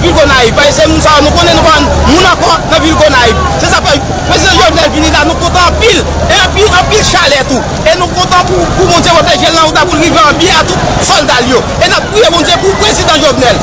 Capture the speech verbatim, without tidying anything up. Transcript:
Vil Gonayiv, paske se moun sa yo nou konnen, nou pa moun ankò nan vil Gonayiv. Se sa fè prezidan Jovenel vini la, nou kontan anpil, e anpil, anpil chalè tou. E nou kontan pou, pou Bondye pwoteje l nan wout la pou l rive an byen a tout sòlda l yo. E n ap priye Bondye pou prezidan Jovenel.